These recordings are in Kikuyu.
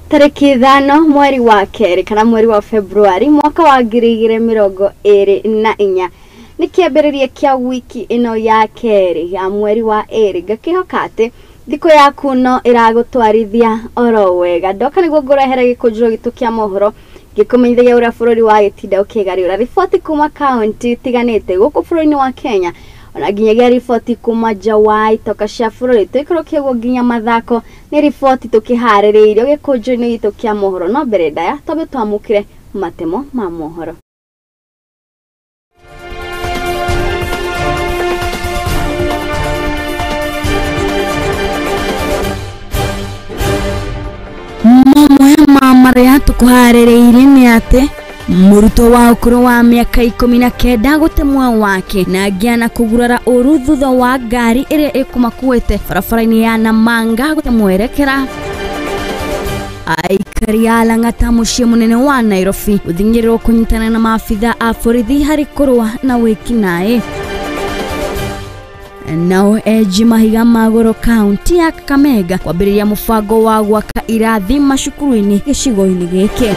Tarĩki 5 mweri wa kerĩ kana mweri wa Februari mwaka wa 2024 nĩ kĩambĩrĩria kĩa wiki ĩno ya kerĩ ya mweri wa ĩrĩ. Ngakĩhoka atĩ thikũ yaku no ĩragũtwarithia oro wega. Ndoka nĩguo ngũrehere gĩkũnjĩro gitũ kĩa mohoro gĩkũmenyithagia ũrĩa bũrũri wa gĩtinda ũkĩgarũra riboti kuma kaunti itiganĩte gũkũ bũrũri-inĩ wa Kenya, ona nginyagia riboti kuma nja wa itoka cia bũrũri. Tũikũrũkie ũguo nginya mathako nĩ riboti tũkĩharĩrĩirio gĩkũnjũ-inĩ gitũ kĩa mohoro. No mbere ndaya twambe twamũkĩre matemo ma mohoro. Mamwe ma marĩa tũkũharĩrĩirie nĩ atĩ mũrutwo wa ũkũrũ wa mĩaka 19 gũte muoyo wake na angĩ ana kũgurara ũru thutha wa ngari ĩrĩa ĩkũmakuĩte barabara-inĩ ya Namanga gũte mwerekera. Aikari a Lang'ata mũciĩ mũnene wa Nairobi gũthing'ĩrĩrwo kũnyitana na maabitha a borithi harĩ kũrũa na wĩkinaĩ. Nao enji mahiga ma goro kaunti ya Kakamega kwambĩrĩria mũbango wa gwaka irathi macukuru-inĩ gĩcigo-inĩ gĩkĩ.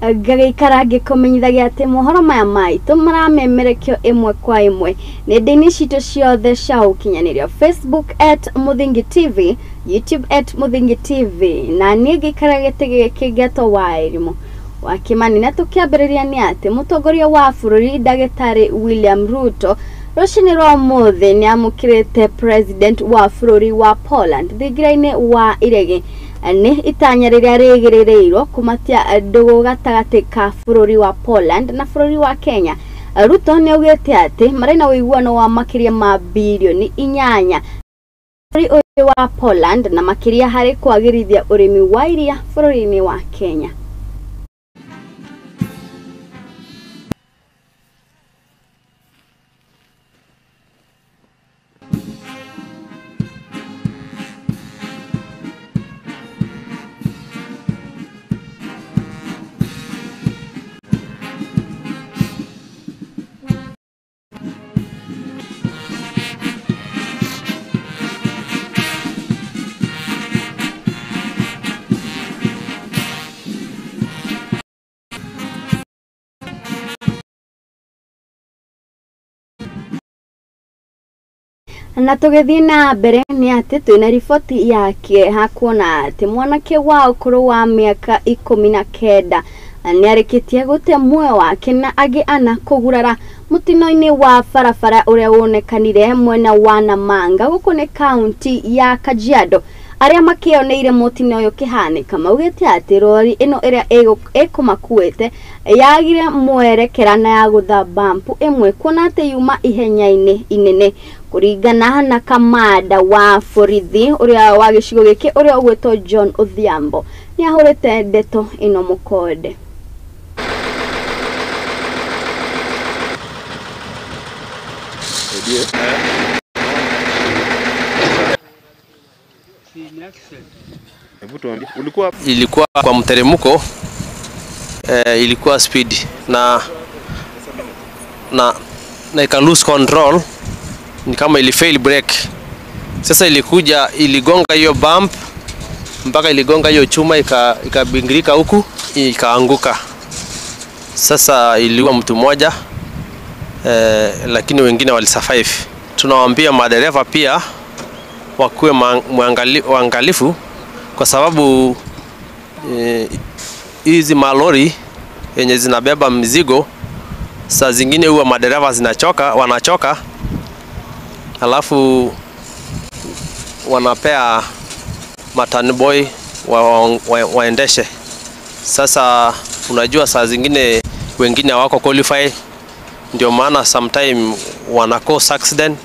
Ngagĩikara ngĩkũmenyithagia atĩ mohoro maya maitũ maramemerekio ĩmwe kwa ĩmwe nenda-inĩ citũ ciothe cia ũkinyanĩria, Facebook at Muthingi TV, YouTube at Muthingi TV, na niĩ ngĩikara gĩtĩ gĩkĩ ngetwo wa Irimũ wa Kimani. Na tũkĩambĩrĩria nĩ atĩ mũtongoria wa bũrũri ndagĩtarĩ William Ruto rũcinĩ rwa ũmũthĩ nĩ amũkĩrĩte president wa bũrũri wa Poland thingira-inĩ wa iregi. Nĩ itanya rĩrĩa rĩgĩrĩrĩirwo kũmatia ndũgũ gatagatĩ ka bũrũri wa Poland na bũrũri wa Kenya. Ruto nĩ augĩte atĩ marĩ na ũiguano wa makĩria ma birioni 8 bũrũri ũyũ wa Poland na makĩria harĩ kwagĩrithia ũrĩmi wa iria bũrũri-inĩ wa Kenya. Na tũgĩthiĩ na mbere nĩ atĩ twĩna riboti ya kĩeha kuona atĩ mwanake wa ũkũrũ wa mĩaka 19 nĩarĩkĩtie gũte muoyo wake na angĩ ana kũgurara mũtino-inĩ wa barabara ũrĩa wonekanire mwena wa Namanga gũkũ nĩ kaunti ya Kajiado. Arĩa makĩoneire mũtino ũyũ ũkĩhanĩka maugĩte atĩ rori ĩno ĩrĩa ĩkũmakuĩte yagire mwerekera na yagũtha bampu ĩmwe kuona atĩ yuma ihenya-inĩ inene. Kũringana na kamanda wa borithi ũrĩa wa gĩcigo gĩkĩ ũrĩa ũgwĩtwo John Odhiambo nĩ ahũrĩte ndeto ĩno mũkonde. Ilikuwa kwa mteremko, ilikuwa speed na ika lose control, ni kama ili fail brake. Sasa ilikuja iligonga hiyo bump mpaka iligonga hiyo chuma ikabingirika huku ikaanguka. Sasa iliua mtu mmoja, lakini wengine walisurvive. Tunawaambia madereva pia wakuwe waangalifu kwa sababu hizi malori yenye zinabeba mzigo saa zingine huwa madereva wanachoka, alafu wanapea matanboy waendeshe. Sasa unajua saa zingine wengine hawako qualify, ndio maana sometime wana cause accident.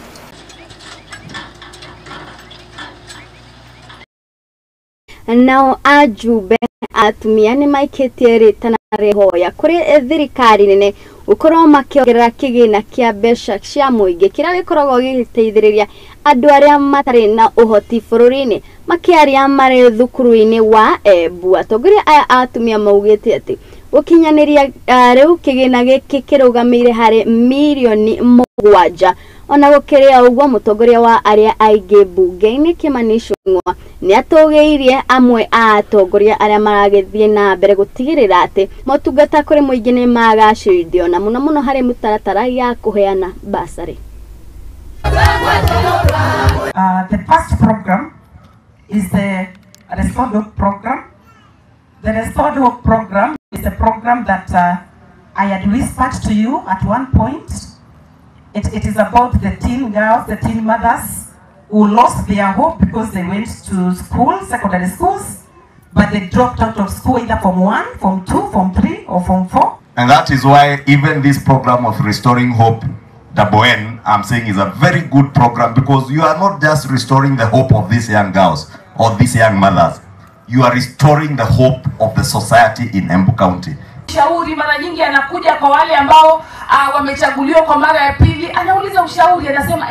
Nao ajumbe atumia nĩ maikĩtie rĩtana rĩhoya kũrĩ thirikari nene gũkorwo makĩongerera kĩgĩna kĩa mbeca cia mũingĩ kĩrĩa gĩkoragwo gĩgĩteithĩrĩria andũ arĩa matarĩ na ũhoti bũrũri-inĩ. Makĩaria marĩ thukuru-inĩ wa Embu, atongoria aya a atumia maugĩte atĩ gũkinyanĩria rĩu kĩgĩna gĩkĩ kĩrũgamĩire harĩ mirioni 7 Ona gũkĩrĩ o ũguo, mũtongoria wa arĩa aingĩ mbunge-inĩ Kimani Ichung'wa nĩ atũgĩirie amwe a atongoria arĩa maragĩthiĩ na mbere gũtigĩrĩra atĩ motungata kũrĩ mũingĩ nĩ magacĩrithio na mũno mũno harĩ mũtaratara ya kũheana basarĩ. The first program is the Restored Hope program. The Restored Hope program is a program that I had whispered to you at one point. It is about the teen girls, the teen mothers who lost their hope because they went to school, secondary schools, but they dropped out of school either from 1, from 2, from 3, or from 4. And that is why even this program of Restoring Hope, Daboen, I'm saying is a very good program, because you are not just restoring the hope of these young girls or these young mothers. You are restoring the hope of the society in Embu County. Ushauri mara nyingi anakuja kwa wale ambao wamechaguliwa kwa mara ya pili, anauliza ushauri, anasema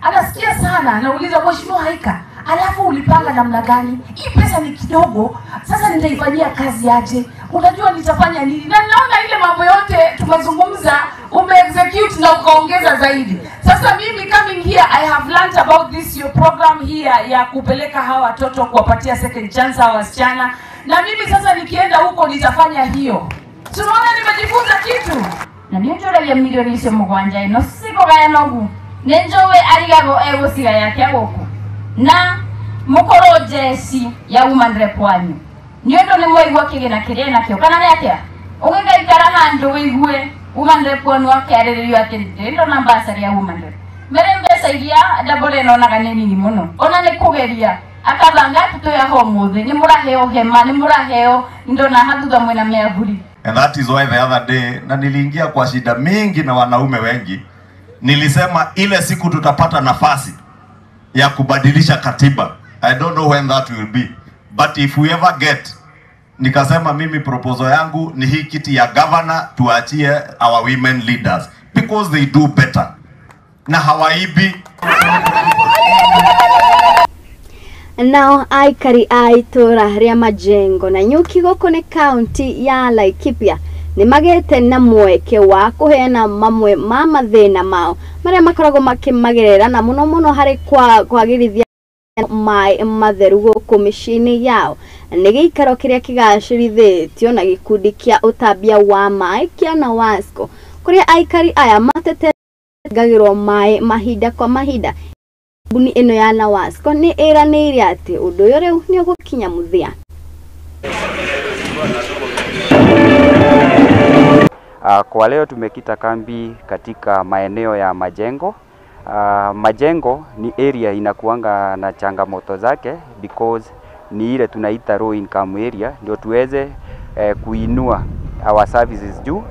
anasikia sana, anauliza Mheshimiwa Haika, alafu ulipanga namna gani? Hii pesa ni kidogo, sasa nitaifanyia kazi aje? Unajua nitafanya nini? Na naona ile mambo yote tumezungumza, ume-execute na ukaongeza zaidi. Sasa mimi coming here, I have learned about this your program here ya kupeleka hawa watoto kuwapatia second chance hawa wasichana. Na mimi sasa nikienda huko nitafanya hiyo. Tunaona nimejifunza kitu. Na ninjuragia milioni icio mugwanja ino sikugaya nogu. Ninjowe arigago egucigaya kia guku. Na mukorwo jeci ya woman rep wanyu. Ni undu ni mwaigua kigina kiria nakio kana ni atia? Ugigaikara handu wigue woman rep wanu akiariririo ati ndona basari ya woman rep. Mere mbeca iria ndabore nonaga ni nini muno. Ona ni kugeria akabanga tutoya ho muthi ni muraheo hema ni muraheo ndona hathutha mwena miavuri. And that is why the other day na niliingia kwa shida mingi na wanaume wengi, nilisema ile siku tutapata nafasi ya kubadilisha katiba, I don't know when that will be, but if we ever get, nikasema mimi proposal yangu ni hii kiti ya governor tuachie our women leaders because they do better na hawaibi. Nao aikari a itũra rĩa Majengo na Nyuki gũkũ nĩ kaunti ya Laikipia nĩ magĩte na mweke wa kũheana mamwe ma mathĩna mao marĩa makoragwo makĩmagerera na mũno mũno harĩ kwagĩrithia maĩ matheru gũkũ mĩciĩ-inĩ yao. Nĩ gĩikaro kĩrĩa kĩgacĩrithĩtio na gĩkundi kĩa ũtambia wa maĩ kĩa NAWASCO kũrĩa aikari aya matetengagĩrwo maĩ mahinda kwa mahinda. Kambuni ĩno ya NAWASCO nĩ ĩranĩire atĩ ũndũ ũyũ rĩu nĩ ũgũkinya mũthia. Kwa leo tumekita kambi katika maeneo ya Majengo. Majengo ni area inakuanga na changamoto zake because ni ile tunaita low income area, ndio tuweze kuinua our services juu.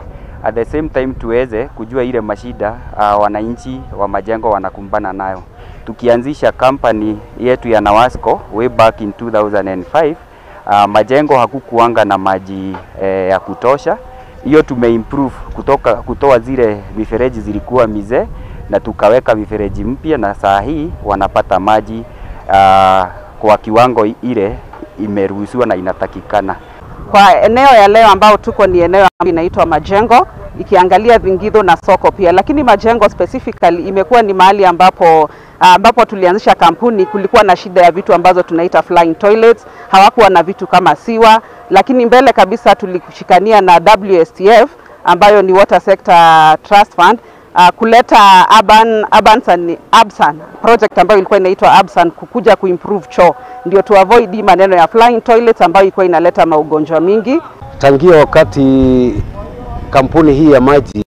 At the same time tuweze kujua ile mashida wananchi wa Majengo wanakumbana nayo. Tukianzisha company yetu ya NAWASCO way back in 2005, Majengo hakukuanga na maji ya kutosha. Hiyo tumeimprove kutoa zile mifereji zilikuwa mizee na tukaweka mifereji mpya, na saa hii wanapata maji kwa kiwango ile imeruhusiwa na inatakikana. Kwa eneo ya leo ambao tuko ni eneo inaitwa Majengo, ikiangalia Thingitho na soko pia, lakini Majengo specifically imekuwa ni mahali ambapo tulianzisha kampuni. Kulikuwa na shida ya vitu ambazo tunaita flying toilets, hawakuwa na vitu kama siwa, lakini mbele kabisa tulishikania na WSTF ambayo ni Water Sector Trust Fund, kuleta Absan project ambayo ilikuwa inaitwa Absan, kukuja kuimprove choo ndio tu avoid maneno ya flying toilets ambayo ilikuwa inaleta maugonjwa mingi. Tangia wakati kampuni hii ya maji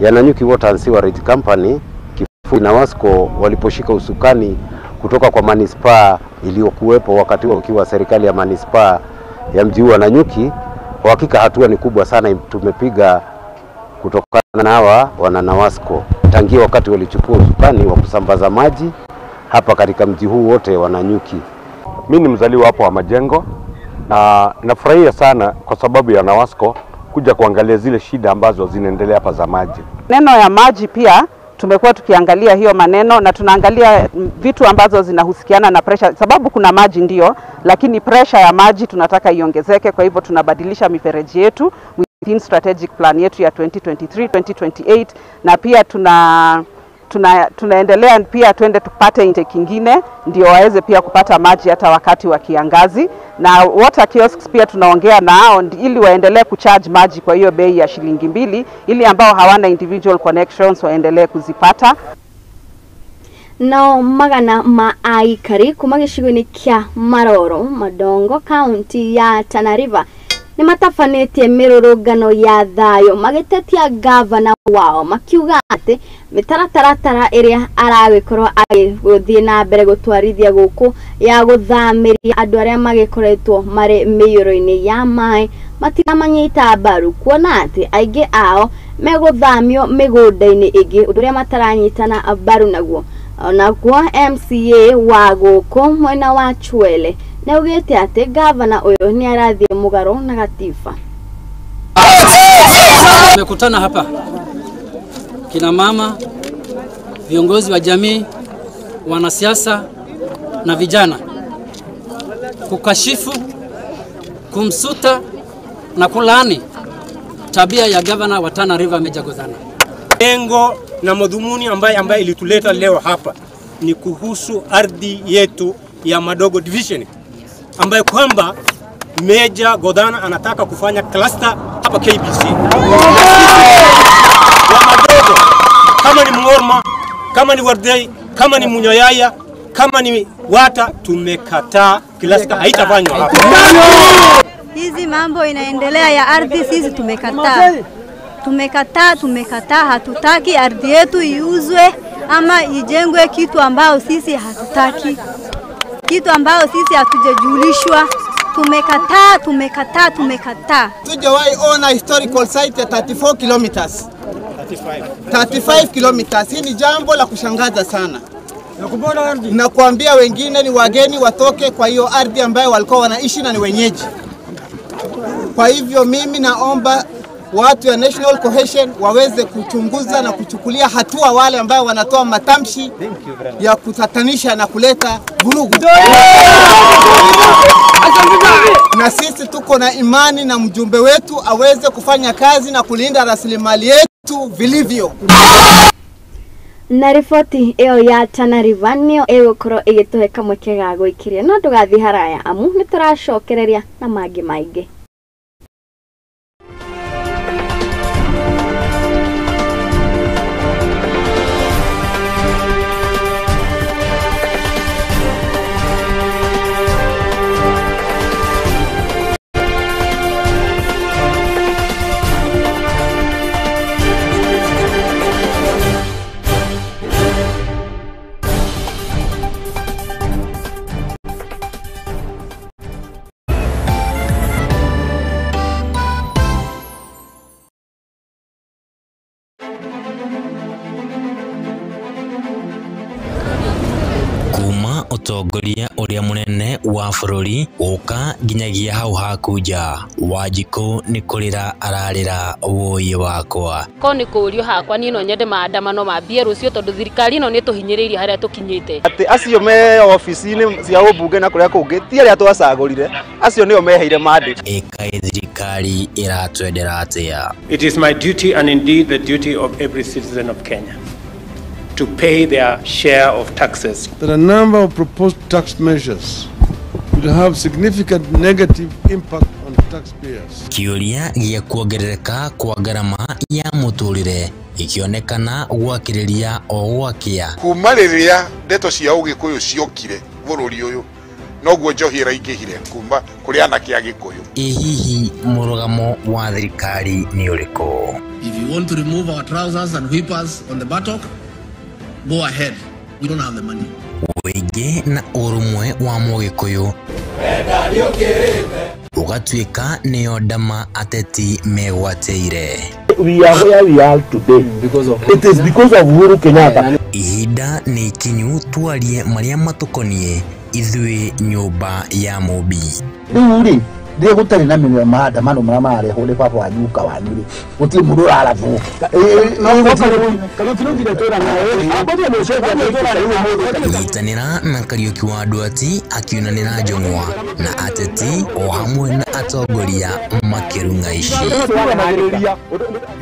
ya Nanyuki Water and Sewerage Company kifupi NAWASCO waliposhika usukani kutoka kwa manispaa iliyokuwepo wakati huo ukiwa serikali ya manispaa ya mji wa Nanyuki, kwa hakika hatua ni kubwa sana tumepiga kutokana na hawa wana NAWASCO tangia wakati walichukua usukani wa kusambaza maji hapa katika mji huu wote wa Nanyuki. Mimi ni mzaliwa hapo wa Majengo na nafurahia sana kwa sababu ya NAWASCO kuja kuangalia zile shida ambazo zinaendelea hapa za maji. Neno ya maji pia tumekuwa tukiangalia hiyo maneno, na tunaangalia vitu ambazo zinahusiana na pressure, sababu kuna maji ndio, lakini pressure ya maji tunataka iongezeke. Kwa hivyo tunabadilisha mifereji yetu within strategic plan yetu ya 2023 2028, na pia Tunaendelea pia twende tupate intake kingine ndio waweze pia kupata maji hata wakati wa kiangazi. Na water kiosks pia tunaongea nao ili waendelee kucharge maji kwa hiyo bei ya shilingi 2 ili ambao hawana individual connections waendelee kuzipata. Nao magana ma aikari kuma gĩcigo-inĩ kĩa Maroro Madongo kaunti ya Tana River nĩ matabanĩtie mĩrũrũngano ya thayũ magĩtetia gavana wao makiuga atĩ mĩtaratara ĩrĩa aragĩkorwo agĩthiĩ na mbere gũtwarithia gũkũ ya gũthamĩria andũ arĩa magĩkoretwo marĩ mĩiyũro-inĩ ya maĩ matiramanyita mbaru kuona atĩ aingĩ ao megũthamio mĩgũnda-inĩ ĩngĩ ũndũ ũrĩa mataranyitana mbaru naguo. Onaguo MCA wa gũkũ mwena wa Chwele nĩaugĩte atĩ gavana ũyũ nĩ arathiĩ mũgarũ na gatiba. Tumekutana hapa kina mama, viongozi wa jamii, wanasiasa na vijana kukashifu, kumsuta na kulaani tabia ya gavana wa Tana River Meja Godhana. Lengo na madhumuni ambaye ilituleta leo hapa ni kuhusu ardhi yetu ya Madogo Division ambaye kwamba Meja Godhana anataka kufanya cluster hapa KBC. Wa Madogo, kama ni Mngorma, kama ni Wardei, kama ni Munyoyaya, kama ni Wata, tumekataa cluster haitafanywa hapa. Hizi mambo inaendelea ya ardhi sisi tumekataa. Tumekataa, tumekataa, hatutaki ardhi yetu iuzwe ama ijengwe kitu ambao sisi hatutaki. Kitu ambao sisi hatujajulishwa. Tumekataa, tumekataa, tumekataa. Tujawahi ona historical site ya 34 kilometers. 35 kilometers. Hii ni jambo la kushangaza sana. Na kuambia wengine ni wageni watoke kwa hiyo ardhi ambayo walikuwa wanaishi na ni wenyeji. Kwa hivyo mimi naomba watu ya National Cohesion waweze kuchunguza na kuchukulia hatua wale ambao wanatoa matamshi ya kutatanisha na kuleta vurugu. Na sisi tuko na imani na mjumbe wetu aweze kufanya kazi na kulinda rasilimali yetu vilivyo. Na riboti ĩyo ya Tana River nĩyo ĩgũkorwo ĩgĩtũhe kamweke ga gwĩkiria no ndũgathiĩ haraya amu nĩtũracokereria na mangĩ maingĩ. Utongoria uria munene wa bururi guka nginyagia hau hakunja Wanjikũ ni kurira ararira woi wakwa ko ni kurio hakwa ni no nyende maandamano mambie rucio tondu thirikari ino ni tuhinyiriirie haria tukinyite ati acio me ofisi-ini cia ubunge na kuria kungi ti aria twacagurire acio nio meheire mandate ikai thirikari iratwendera atia. It is my duty and indeed the duty of every citizen of Kenya to pay their share of taxes. There are a number of proposed tax measures will have significant negative impact on taxpayers. Kiuria gĩa kuongerereka kwa ngarama ya mũtũrĩre ikionekana gwakĩrĩria o gwakĩa. Kuma rĩrĩa ndeto cia ũgĩkũyũ ciokire bũrũri ũyũ noguo njohi ĩraingĩhire kuma kũrĩ anake a Gĩkũyũ. Ĩ hihi mũrũgamo wa thirikari nĩ ũrĩkũ? If you want to remove our trousers and whip us on the buttock, go ahead. We don't have the money. Wĩingĩ na ũrũmwe wa mũgĩkũyũ ũgatuĩka nĩyo ndama ateti megwatĩire. We are where we are today because of it is because of Uhuru Kenyatta. Ihinda nĩ ikinyu twarie marĩa matũkoniĩ ithuĩ nyũmba ya Mũmbi. Rĩu rĩ Rĩrĩa gũtarĩ na maandamano marĩa mararehwo nĩ baba wanyu guka wanyu rĩ, gũtirĩ mũndũ ũrarabwo. Nyitanĩra na Kariũki wa Nduati akiunanĩra njũng'wa na ateti o hamwe na atongoria makĩrung'a ici.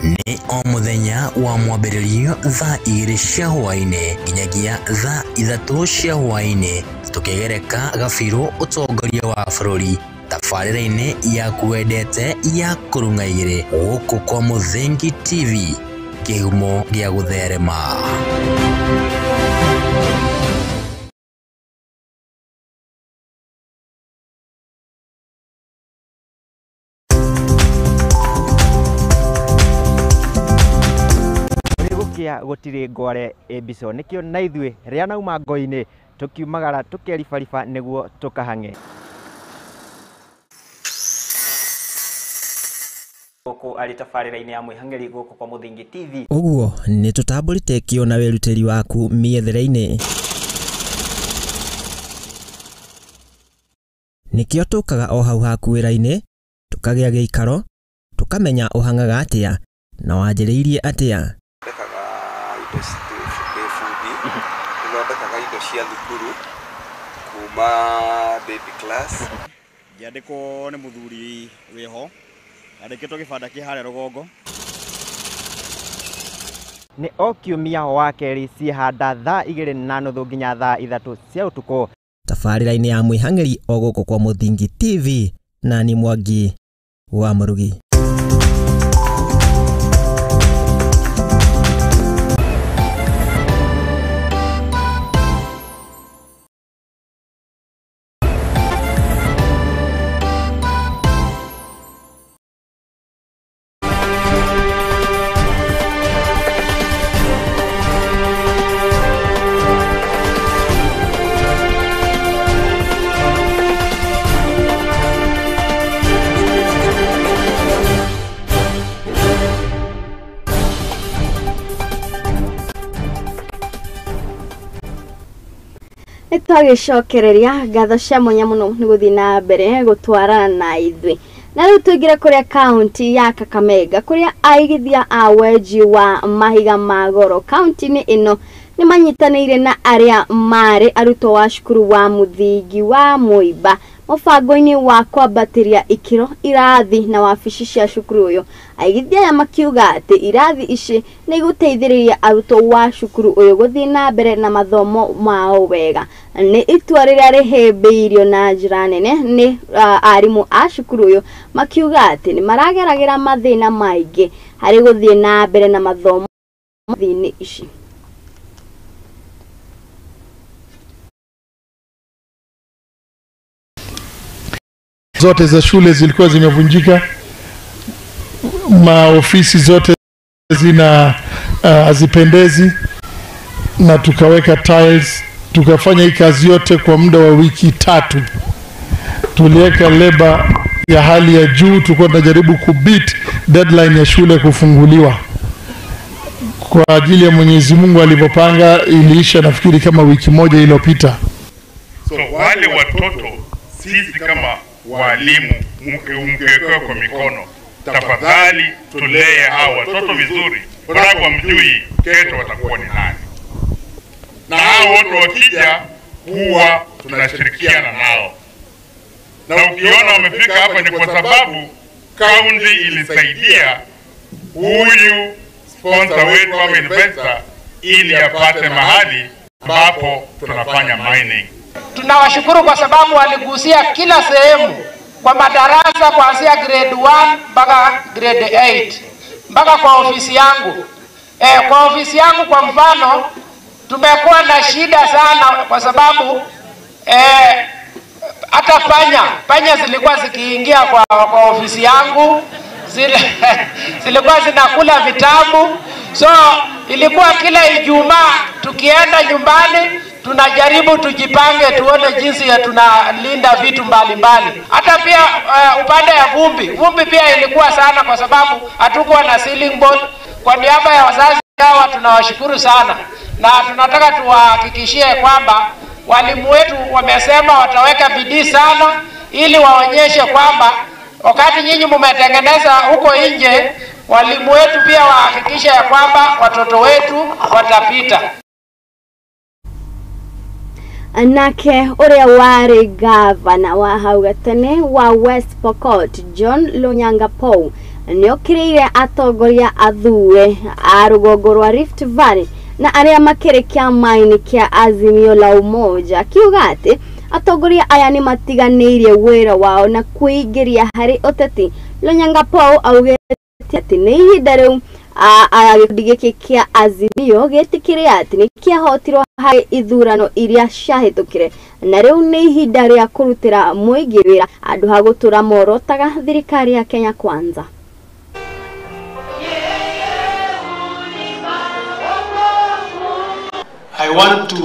Nĩ o mũthenya wa mwambĩrĩrio thaa 2 cia hwaĩ-inĩ nginyagia thaa 3 cia hwaĩ-inĩ tũkĩgereka gabirũ ũtongoria wa bũrũri tabarĩra-inĩ yaku wendete ya kũrung'a igĩrĩ gũkũ kwa Mũthingi TV, kĩhumo gĩa gũtherema. Gũtirĩ ngware ĩmbico nĩkĩo na ithuĩ rĩa nauma ngo-inĩ tũkiumagara tũkeribariba nĩguo tũkahang'e. Gũkũ arĩ tabarĩra-inĩ ya mwĩhang'ĩri gũkũ kwa Mũthingi TV. Ũguo nĩ tũtambũrĩte kĩo na wĩrutĩri waku mĩethere-inĩ. Nĩkĩo tũkaga o hau haku wĩra-inĩ, tũkagĩa gĩikaro, tũkamenya ũhang'aga atĩa na wanjĩrĩirie atĩa. Thondekaga indo cia thukuru kuma baby class. Ngĩandĩkwo nĩ mũthuri wĩho andĩkĩtwo gĩbanda kĩ harĩa rũgongo. Nĩ o kiumia wa kerĩ ciĩhanda thaa 2:30 nginya thaa 3 cia ũtukũ. Tabarĩra-inĩ ya mwĩhang'ĩri o gũkũ kwa Mũthingi TV na ni Mwangi wa Mũrugi. Nĩtwagĩcokereria ngatho cia mwanya mũno nĩ gũthiĩ na mbere gũtwarana na ithuĩ. Na rĩu tũingĩre kũrĩa kaunti ya Kakamega kũrĩa aigithia a wenji wa mahiga ma goro kaunti-inĩ ĩno nĩ manyitanĩire na arĩa marĩ arutwo wa cukuru wa mũthingi wa Mũimba mũbango-inĩ wa kwambatĩria ikĩro irathi na wabici cia cukuru ũyũ. Aigithia aya makiuga atĩ irathi ici nĩ igũteithĩrĩria arutwo wa cukuru ũyũ gũthiĩ na mbere na mathomo mao wega. Nĩ itua rĩrĩa rĩhĩmbĩirio na njĩra nene nĩ arimũ a cukuru ũyũ makiuga atĩ nĩ marageragĩra mathĩna maingĩ harĩ gũthiĩ na mbere na mathomo irathi-inĩ ici. Zote za shule zilikuwa zimevunjika, maofisi zote zina hazipendezi, na tukaweka tiles. Tukafanya hii kazi yote kwa muda wa wiki 3. Tuliweka leba ya hali ya juu, tulikuwa tunajaribu kubeat deadline ya shule kufunguliwa. Kwa ajili ya Mwenyezi Mungu alivyopanga, iliisha nafikiri kama wiki moja iliyopita. So wale watoto sisi kama walimu mkiwekewa kwa mikono, tafadhali tulee hao watoto vizuri, kwa sababu hamjui kesho watakuwa ni nani. Na hao watu wakija huwa tunashirikiana nao, na ukiona wamefika hapa ni kwa sababu kaunti ilisaidia huyu sponsor wetu ama investor ili apate mahali ambapo tunafanya mining. Tunawashukuru kwa sababu waligusia kila sehemu kwa madarasa kuanzia grade 1 mpaka grade 8 mpaka kwa ofisi yangu. Kwa ofisi yangu kwa mfano tumekuwa na shida sana kwa sababu hata panya zilikuwa zikiingia kwa ofisi yangu, zilikuwa zinakula vitabu. So ilikuwa kila Ijumaa tukienda nyumbani tunajaribu tujipange tuone jinsi ya tunalinda vitu mbalimbali. Hata pia upande ya vumbi pia ilikuwa sana kwa sababu hatukuwa na ceiling board. Kwa niaba ya wazazi hawa tunawashukuru sana, na tunataka tuwahakikishie kwamba walimu wetu wamesema wataweka bidii sana ili waonyeshe kwamba wakati nyinyi mumetengeneza huko nje, walimu wetu pia wahakikishe ya kwamba watoto wetu watapita. Nake uria wari gavana wa hau gatene wa West Pokot John Lonyangapuo nĩokĩrĩire atongoria athure a rũgongo rwa Rift Valley na arĩa makĩrĩ kĩama-inĩ kĩa Azimio la Umoja, akiuga atĩ atongoria aya nĩ matiganĩirie wĩra wao na kwĩingĩria harĩ ũteti. Lonyangapuo augĩte atĩ nĩ ihinda rĩu gĩkundi gĩkĩ kĩa Azimio gĩtĩkĩre atĩ nĩ kĩahotirwo harĩ ithurano iria ciahĩtũkire na rĩu nĩ ihinda rĩa kũrutĩra mũingĩ wĩra handũ ha gũtũra morotaga thirikari ya Kenya Kwanza. I want to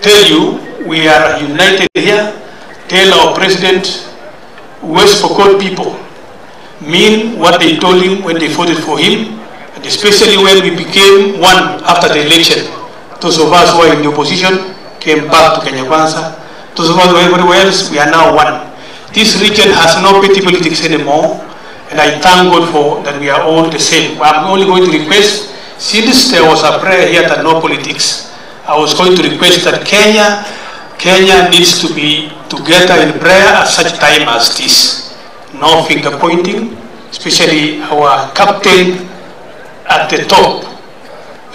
tell you we are united here. Tell our president, West Pokot people mean what they told him when they voted for him, and especially when we became one after the election. Those of us who are in the opposition came back to Kenya Kwanza. Those of us who are everywhere else, we are now one. This region has no petty politics anymore, and I thank God for that we are all the same. I'm only going to request, since there was a prayer here that no politics, I was going to request that Kenya needs to be together in prayer at such time as this. No finger pointing, especially our captain at the top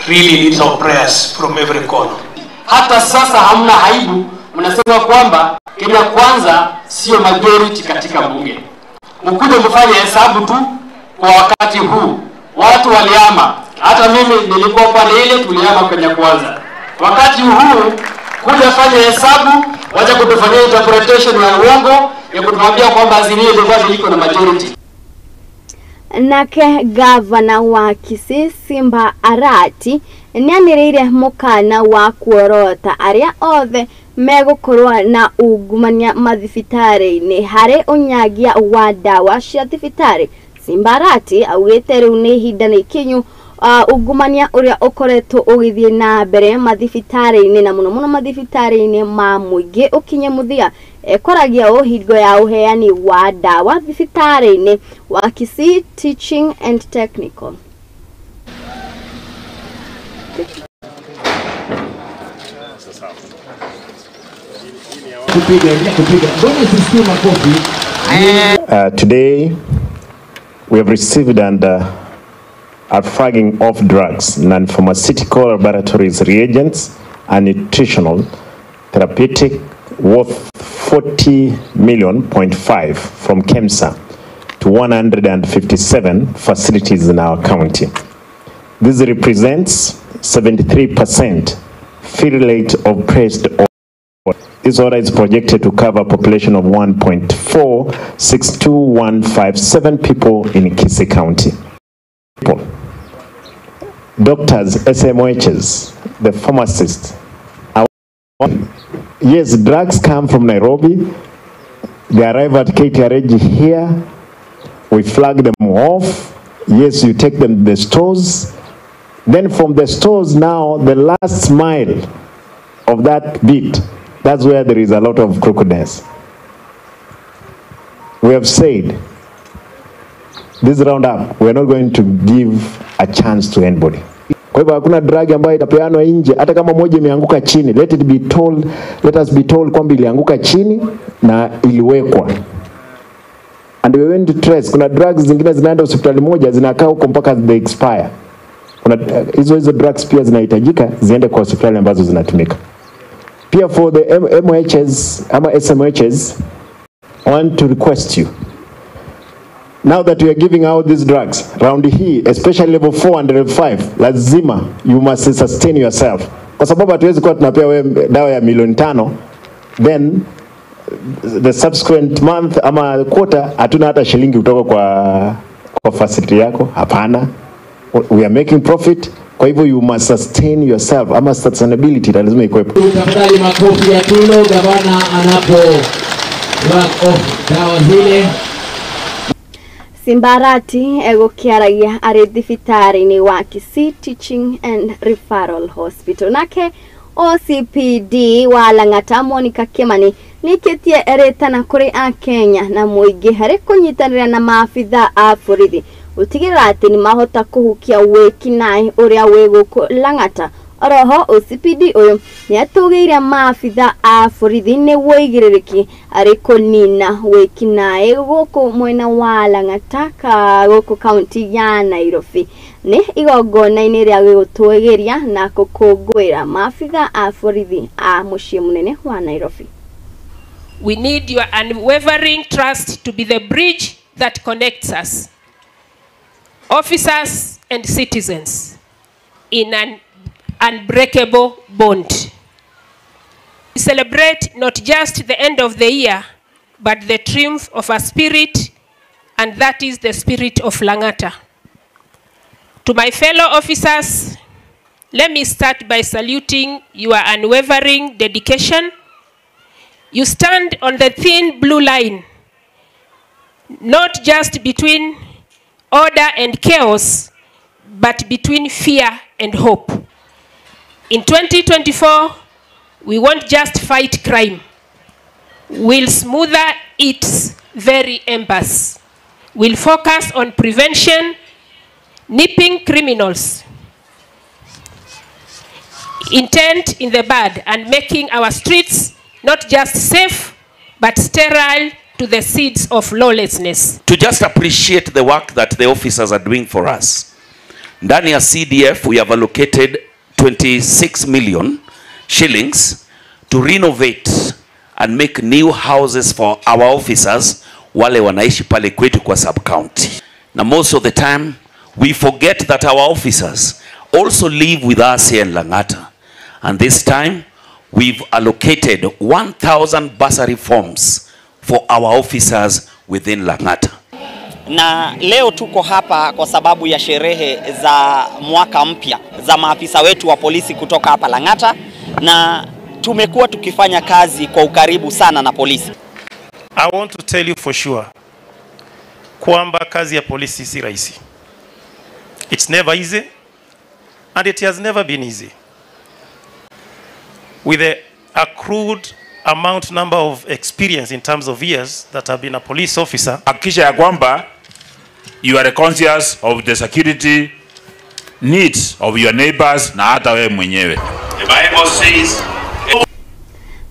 really needs our prayers from every corner. Hata sasa hamna aibu, mnasema kwamba Kenya Kwanza sio majority katika bunge. Mkuje mfanye hesabu tu kwa wakati huu. Watu waliama, hata mimi nilikuwa pale ile tulihama Kenya Kwanza. Wakati huu kuja fanya hesabu, wacha kutufanyia interpretation ya uongo ya kutuambia kwamba Azimio ndio iko na majority. Nake gavana wa Kisii Simba Arati nĩanĩrĩire mũkana wa kuorota arĩa othe megũkorwo na ungumania mathibitarĩ-inĩ harĩ ũnyagia wa ndawa cia thibitarĩ. Simba Arati augĩte rĩu nĩ ihinda nĩ ikinyu ungumania ũrĩa ũkoretwo ũgĩthiĩ na mbere mathibitarĩ-inĩ na mũno mũno mathibitarĩ-inĩ ma mũingĩ ũkinye mũthia. Ekoragia ũũ hingo ya ũheani wa ndawa thibitarĩ-inĩ wa Kisii Teaching and Technical. Today we have received and are flagging off drugs, non-pharmaceutical laboratories reagents and nutritional therapeutic worth 40.5 million from KEMSA to 157 facilities in our county. This represents 73% fill rate of pressed order. This order is projected to cover a population of 1.462157 people in Kisii County. People. Doctors, SMHs, the pharmacists. Yes, drugs come from Nairobi. They arrive at KTRH here. We flag them off. Yes, you take them to the stores. Then from the stores now, the last mile of that bit, that's where there is a lot of crookedness. We have said, this roundup, we are not going to give a chance to anybody. Kwa hivyo hakuna drug ambayo itapeanwa nje, hata kama moja imeanguka chini, let it be told, let us be told kwamba ilianguka chini na iliwekwa. And we went to trace, kuna drugs zingine zinaenda hospitali moja zinakaa huko mpaka they expire. Kuna hizo drugs pia zinahitajika ziende kwa hospitali ambazo zinatumika. Pia for the MHs ama SMHs, I want to request you, now that we are giving out these drugs, round hii, especially level 4 and level 5, lazima you must sustain yourself. Kwa sababu hatuwezi kuwa tunapea wewe dawa ya milioni 5, then the subsequent month ama quarter hatuna hata shilingi kutoka kwa facility yako. Hapana. We are making profit. Kwa hivyo you must sustain yourself, ama sustainability lazima ikuwepo. Tafadhali makofi ya tulo gavana anapo work off dawa zile. Simba Arati egũkĩaragia arĩ thibitarĩ-inĩ wa Kisii Teaching and Referral Hospital. Nake OCPD wa Lang'ata Monica Kimani Nĩkĩtie rĩtana kũrĩ akenya na mũingĩ harĩ kũnyitanĩra na maabitha a borithi gũtigĩrĩra atĩ nĩmahota kũhukia wĩkinaĩ ũrĩa wĩ gũkũ Lang'ata. Oroho OCPD ũyũ nĩatũgĩire maabitha a borithi nĩ wũigĩrĩrĩki arĩ kũnina wĩkinaĩ gũkũ mwena wa Lang'ata ka gũkũ kaunti ya Nairobi. Nĩ igongona-inĩ rĩa gũtũgĩria na gũkũngũĩra maabitha a borithi a mũciĩ mũnene wa Nairobi. We need your unwavering trust to be the bridge that connects us, officers and citizens, in an unbreakable bond. We celebrate not just the end of the year, but the triumph of a spirit, and that is the spirit of Lang'ata. To my fellow officers, let me start by saluting your unwavering dedication. You stand on the thin blue line, not just between order and chaos, but between fear and hope. In 2024, we won't just fight crime. We'll smoother its very embers. We'll focus on prevention, nipping criminals, intent in the bud, and making our streets not just safe, but sterile to the seeds of lawlessness. To just appreciate the work that the officers are doing for us. Ndani ya CDF, we have allocated 26 million shillings to renovate and make new houses for our officers wale wanaishi pale kwetu kwa sub-county. Now most of the time, we forget that our officers also live with us here in Lang'ata. And this time, we've allocated 1,000 bursary forms for our officers within Lang'ata. Na leo tuko hapa kwa sababu ya sherehe za mwaka mpya za maafisa wetu wa polisi kutoka hapa Lang'ata, na tumekuwa tukifanya kazi kwa ukaribu sana na polisi. I want to tell you for sure kwamba kazi ya polisi si rahisi. It's never easy and it has never been easy. With the accrued amount number of experience in terms of years that have been a police officer. Hakikisha ya kwamba you are conscious of the security needs of your neighbors na hata wewe mwenyewe. The Bible says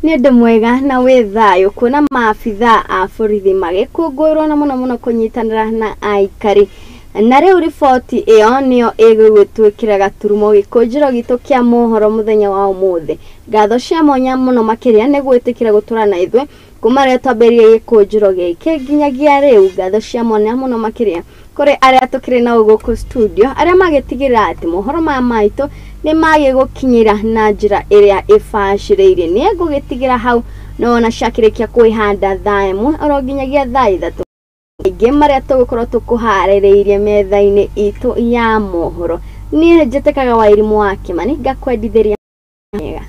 Nĩ ũndũ mwega na wĩ thayũ kuona maabitha a borithi magĩkũngũĩrwo na mũno mũno kũnyitanĩra na aikari. Na rĩu riboti ĩyo nĩyo ĩgũgĩtwĩkĩra gaturumo gĩkũnjĩro gitũ kĩa mohoro mũthenya wa ũmũthĩ. Ngatho cia mwanya mũno makĩria nĩ gwĩtĩkĩra gũtũra na ithuĩ kuma rĩrĩa twambĩrĩirie gĩkũnjĩro gĩkĩ nginyagia rĩu. Ngatho cia mwanya mũno makĩria kũrĩ arĩa tũkĩrĩ nao gũkũ studio, arĩa magĩtigĩrĩra atĩ mohoro maya maitũ nĩ magĩgũkinyĩra na njĩra ĩrĩa ĩbacĩrĩire. Nĩ ngũgĩtigĩra hau no ona ciakĩrĩkia kwĩhanda thaa 1 oro nginyagia thaa 3 ingĩ marĩa tũgũkorwo tũkũharĩrĩirie metha-inĩ itũ ya mohoro. Niĩ njĩtĩkaga Wairimũ wa Kĩmani, ngakwendithĩria mega.